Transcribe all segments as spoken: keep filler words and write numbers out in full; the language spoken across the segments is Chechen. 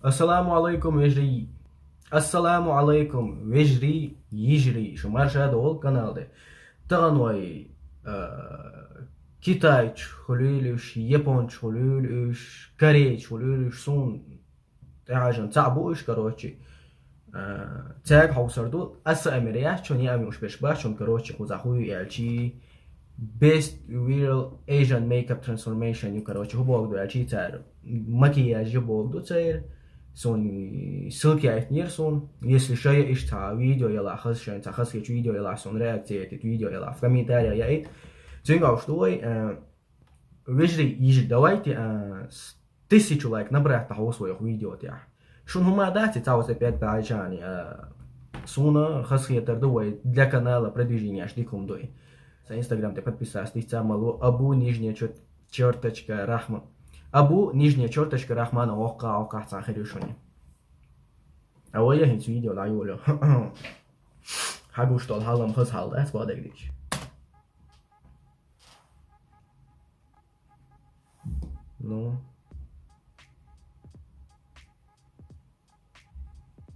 Ассаламу алайкум, вежарий! Ассаламу алайкум, вежарий, йижарий! Шу марша долу канал де. Тахана вай, а, китайцаш хуьлийла уьш, японцаш хуьлийла уьш, корейцаш хуьлийла уьш, суна тӀехьажан цхьаъ бу уьш, короче. А, цаьрга хьовсур ду, аса а мер яц, чун яа муьш берш бац, чун, короче, кхузахь хӀу ю аьлчи, Best Viral Asian Makeup Transformation ю, короче, хӀу боху ду аьлчи цара. Макияж ю боху ду церан. Суна ссылка яйтинера суна. Если шайн иштта цхьа видео ялахь, хаза шайн цхьа хаза кечу видео ялахь, суна реакция яйтит, видео ялахь, в комментариях яйта. Цуьнга уьш ду вай, а, вежарий, йижарий, давайте, а, с-, тысячу лайк набрать дӀахьовса вай оха видео тӀехь. Шуна хӀума дац и цхьа васа пять баьлчани, а, суна хазахетар ду вай для канала продвиженеш дика хӀума ду и. Сан Instagram тӀе подписаться дицца ма ло, Абу нижняя чёрт-, чёрточка Рахма. Абу нижняя чёрточка Рахмана воккха, воккхахь цхьа хир ю шуна. А вай я хӀинца видео дӀайолайо. Хьагуш долу хьал-м хаза хьал дац, бадагадича. Ну.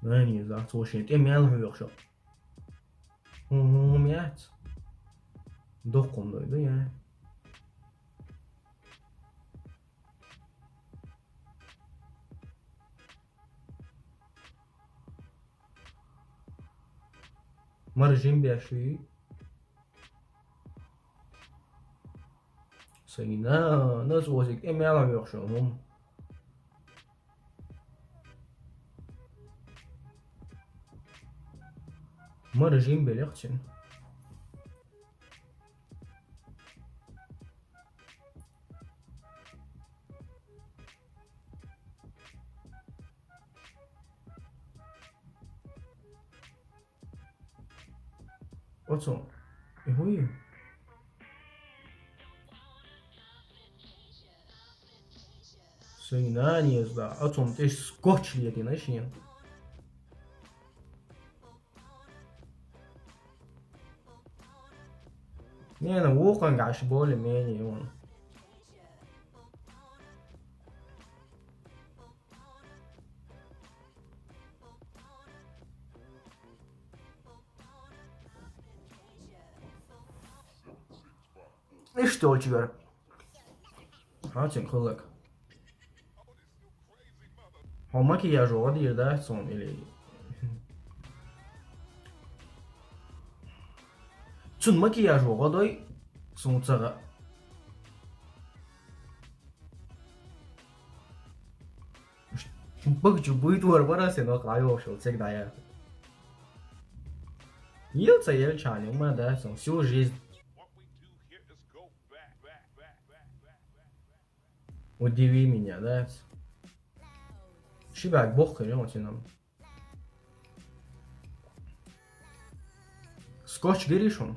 Нани, захь цо шен тӀе мел хьоьхуш. ХӀун, хӀун, хӀун яц? Доккхун дой ду, я? Мара жимбеш вуй? Сайн нанас озиг тӀе мел хьоьхуш хӀума. Мара жимбелех цуьнан. Оцу. И хӀу ю? Сайн нанас да, оцунна тӀе скотч летина шена. Не, ну, вукхун гаш более-менее вон. Иштта долчуьра. Хьан цуьнга хӀаллак? Хьо макияжо гӀо дийр дац суна или? Цунна макияжо гӀо дой, суна ца гӀа. Багчу буйтвар бара сен вакъа йохуш йолу цигна дӀаяхар. Йил ца елчани, ума дац суна, всю жизнь. Удиви меня, да? Ши бага боху хир ю оцинан. Скотч гири шуна?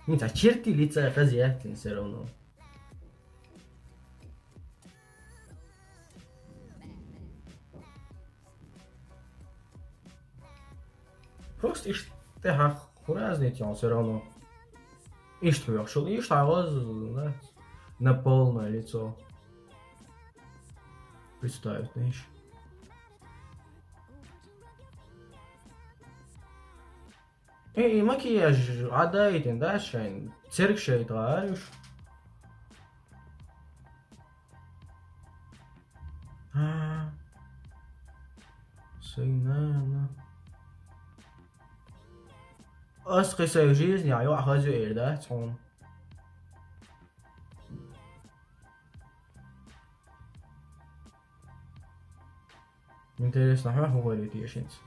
ХӀинца черти лица хаза яц цуьнан всё равно. Просто иштта тӀехьа хӀун разница йолу всё равно. Иштта хьоьхуш йолу, иштта хьан ваза, да? На полное лицо. Представить, знаешь. И, и макияж Ӏадайтина, да, шайн? Церг шайтӀа гӀар уьш. А. Сайн нана. Ас кхин сайн жизни а йоӀ хаза ю эр дац хьуна. Интересно, хьан хӀун гӀайри тешинца?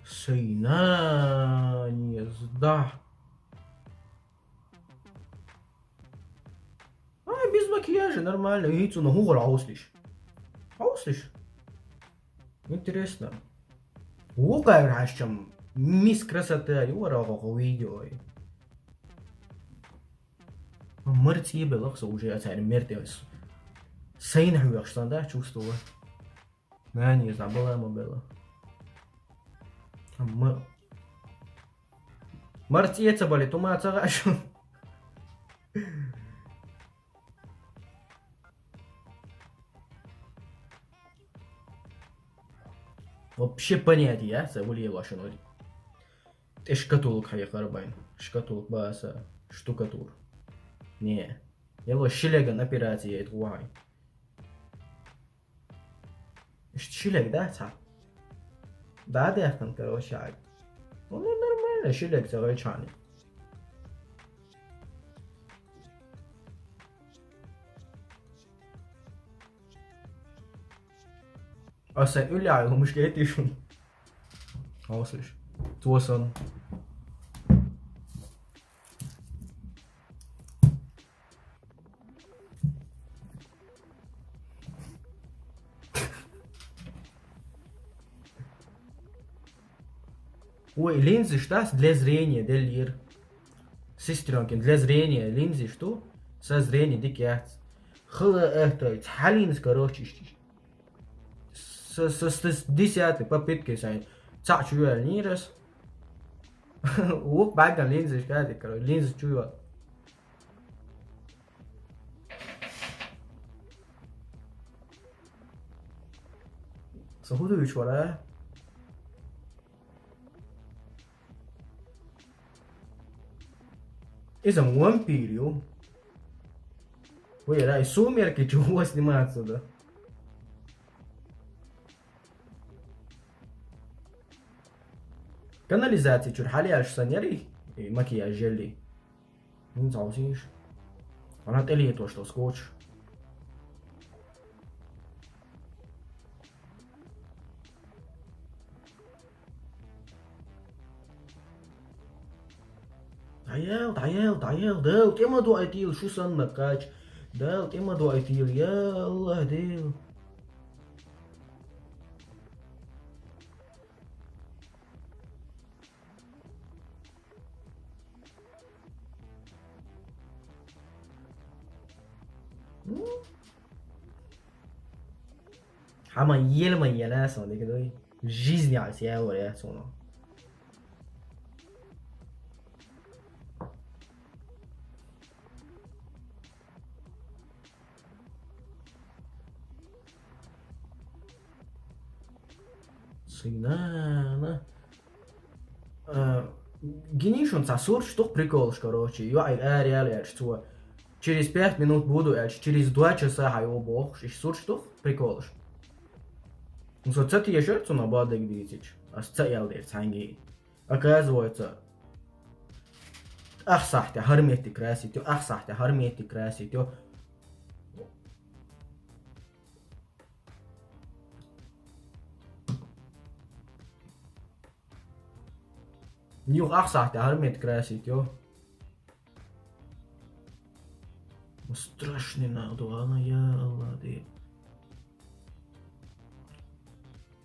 Сайна не сдох. А, без макияжа, нормально. И цуна хӀугӀар хьовсалаш. Хьовсалаш. Интересно. Вукхар хьашчам мисс красоты ю вара хӀокху видео. Мар цӀе белахь со уже а цаьрга мер тӀе. Сайна хьоьхуш сан да чувствовала. Нани, забыла ма бела. Ма-, мар цӀе ца бале, тума ца гӀаш. Вообще понятие, а, ца вуле лошадь. ТӀе шкатулка хьекхар байн. Шкатулка баса, штукатур. Не. Яло шилеган операция яйт гӀохьай. Иштта шилег, да, цхьа? Да, дехкан, короче, ай. Ну, ну, нормально, шилег ца гӀайчхьани. Аса уьллехь хӀумаш гайтий шуна? Хьовсалаш. Цо сан. Ой, линзаш дац для зрения деллера. Сестрёнкин, для зрения линзаш ду, са зрение дика яц. Хала аттай, цхьа линза, короче, иштта. С, с, с, с десятой попытки сайн цхьаъ чу йоьллинера ас. Вукх бӀаьрган линзаш кади, короче, линза чу йо. Со хӀун дуьйцуш вара? Иза вампир ю. Вай, рай, сумерки чего сниматься, да? Канализаци чуьра хьалъяьллаш сан ярий, и макияж яллий? ХӀинца хьовсийша. Вана тӀелетош тхо скотч. ДӀаял, дӀаял, дӀаял, Дала тӀе ма дойтийла шу санна кхача. Дала тӀе ма дойтийла, я АллахӀ, Дела. Хьама ела ма ела сан дика дуй. Жизнь яц яла яц вуно. Синана. А, гинийшун цхьа сурташ ду-кх приколаш, короче, йоӀ ара яла аьлча цо. Через пять минут буду аьлча, через два часа хьайо бохуш, иштта сурташ ду-кх приколаш. Ну, со ца тешара цунах баддаг дийцича, ас ца аьлла дера цхьаьнгге. Оказывается, ах сахьте хӀара метте красить ю, ах сахьте хӀара метте красить ю. Юха ах сахьте хӀара метте красить ю. Страшный надо, ана, я АллахӀ, де.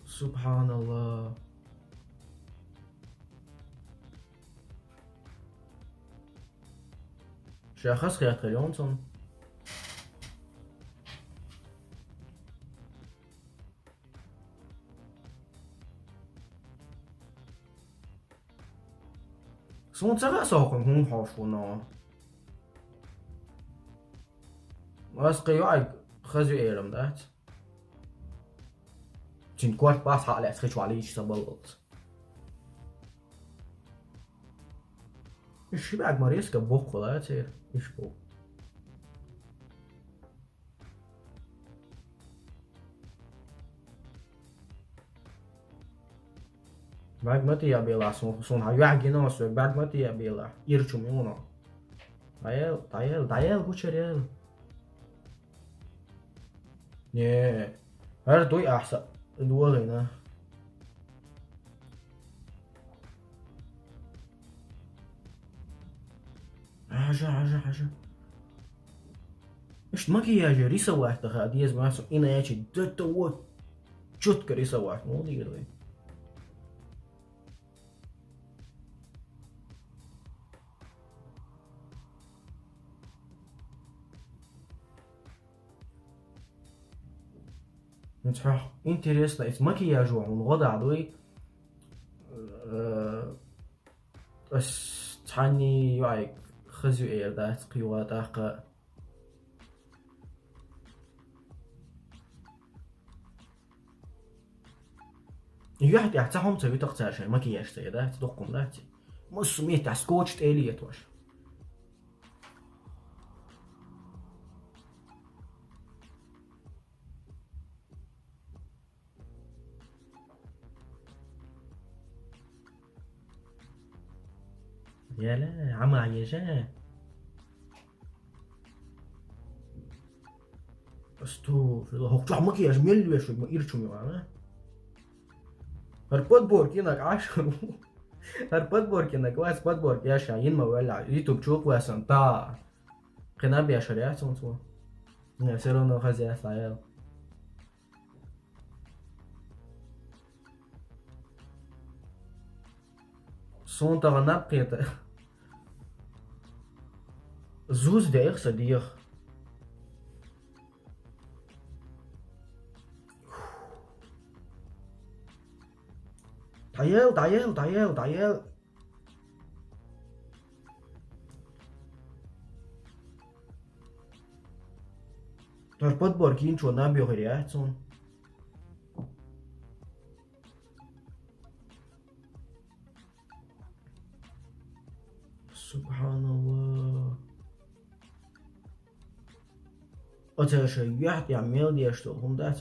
СубхьаналлахӀ. Ша хас хехкар йону цунна. Суна ца хаьа со хӀун хьош вуно. Ас кхин йоӀаг хаза ю эрам дац. Цуьнан корта бац хьа а лаьцна хи чохь лийча ца баллалц. Уьш ши бӀаьрг ма резко боккхула церан, уьш бу. БӀаьрг ма тӀе а белахь, суна, суна хьан юьхь гина, соьга бӀаьрг ма тӀе а белахь. Ирчу муьйхуна. ДӀаял, дӀаял, дӀаял гучар ял. Не, хӀара дуй ахьа са догӀина. Хьажа, хьажа, хьажа. Иштта макияже рисовать даха деза массо, иначе до того чётко рисовать ма деза вай. Ну, цхьа интересно, эцу макияжо хьуна гӀо дахьа дуй? Э, ас цхьанний йоӀайг хаза ю эр дац, кхийва тӀаккха. Юьхь тӀехь цхьа хӀума ца витах цара шайн макияж ца е, дац, дуккха хӀума дац. Массо меттехь скотч тӀе летош. Яла, Ӏама ежа. Асту, фила, хӀокху чохь макияж мел веш вай, ма ирчу ма вана. ХӀара подборка йинаг Ӏаш. ХӀара подборка йинаг вац, подборка яша, йин ма ваьлла, YouTube чу кхоьссина, да. Кхин а бешар яц хӀунца ву. Не, всё равно хаза яц, дӀаяла. Суна тахана наб кхета. Зуз дехьа сан дегӀ. ДӀаяла, дӀаяла, дӀаяла, дӀаяла. ХӀара подборка йинчо наб йохуьйтур яц хьуна. Субханалла. Оцу шайн юьхь тӀехь мел деш долу хӀума дац.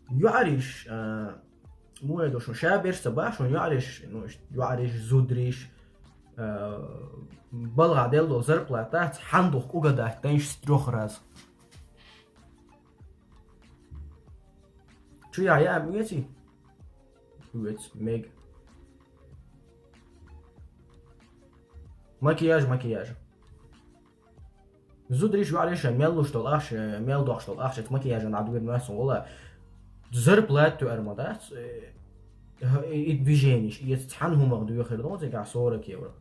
ЙоӀариш, а, муха ду шуна, ша берш ца боху шуна, йоӀариш, ну, йоӀариш, зудариш, а, балхахь делла долу зарплата дац, хьан духку угадать тайнаш с трёх раз. Чу яхьа яа оьций? Оьцу, мега. Макияж, макияж. Зудариш, йоӀариш, мел луш долу ахча, мел дохуш долу ахча, макияжан Ӏад вирна вац сан гӀула. Зарплата тоьар ма дац, э, и движениш, и цхьана хӀумах доьхур ду, цигахь сорок евро.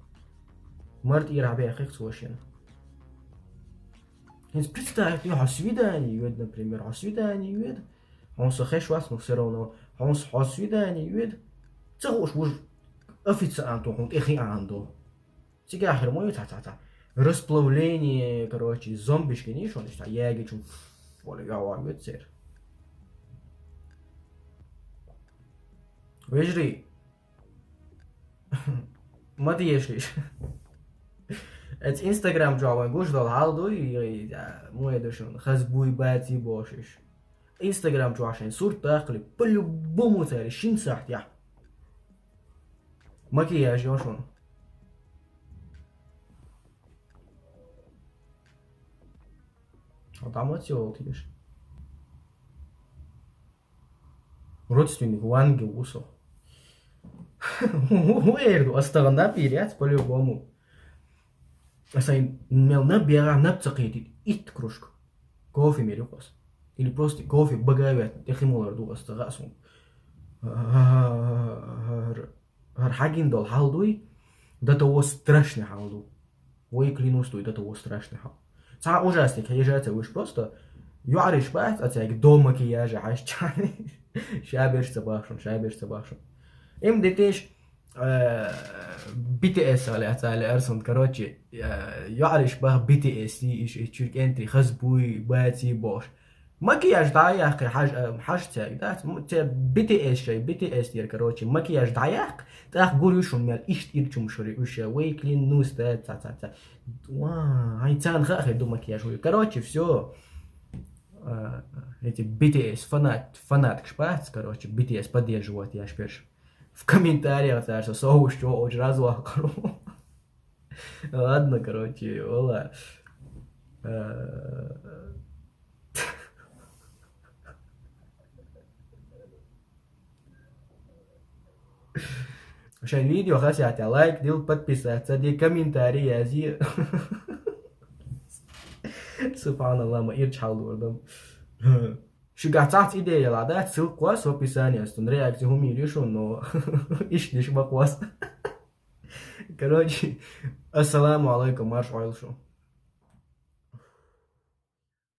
Март ира хьабехих цо шена. ХӀинца представь, хьо свидание йоьду, например, хьо свидание йоьду, хьуна со хеш вац, но всё равно, хьуна со хьо свидание йоьду, ца хууш вуж официанто хьуна тӀе хиъна ду. Цигахь хир ма ю цхьа, цхьа, цхьа. Расплавление, короче, зомбиш гиний шуна, иштта ягичун, фу, вала, я, ва, ю цер. Вежарий. Ма дешиш. Эцу Instagram чохь вайн гуш долу хьал дуй, и, а, муха ду шуна, хаза буй, баций бохуш иш. Instagram чохь шайн сурт дахкали, по-любому цара шин сахьтехь. Макияж йо шуна. Хьо дӀа ма ца йолу теша. Родственник Ванги ву со. ХӀун эр ду, ас тахана наб йир яц, по-любому. Ас сайн мел наб бегӀахь, наб ца кхетийта, итт кружка кофе мер ю ас. Или просто кофе бага а веттина, тӀе хи молар ду ас, ца хаьа суна. ХӀара хьагина долу хьал дуй, до того страшный хьал ду. Вай, клянусь, дуй, до того страшный хьал. Цхьа ужастик хьежа ца вуьш просто. ЙоӀариш бац, а цаьрга до макияжа хьаьжча. Ша берш ца бахшун, ша берш ца бахшун. Им дитиш, э, B T S али, а цали арсун, короче, э, йоӀариш бах B T S, и иш, и чуьрк энтри, хазбуй, баци бош. Макияж дӀа а яьккхи, хьаж-, э, хьажа цаьрга, дац? М-, церан B T S шай, B T S дера, короче, макияж дӀа а яьккхи, тӀаккха гур ю шуна мел иштта ирчу муьшуьри уьш, вай, клянусь, да, ца, ца, ца. Ва, хьайн царна хаа хир ду макияж вуй. Короче, всё. Э, эти B T S фанат-, фанаткаш бац, короче, B T S поддерживать еш берш. В комментариях цара со совгӀат чӀогӀа оцу развал каро. Ладно, короче, вала. Э, шайн видео хазахетахь лайк дила, подписаться де, комментарий язъе. Субханаллах, ма ирчхьалдор да. Шугахь цхьацца идея яла дац, ссылка кхосс описанияс, цун реакция хӀума йийр ю шуна, но иштта диш ма кхосс. Короче, ассаламу алайкум, марша Ӏойла шу.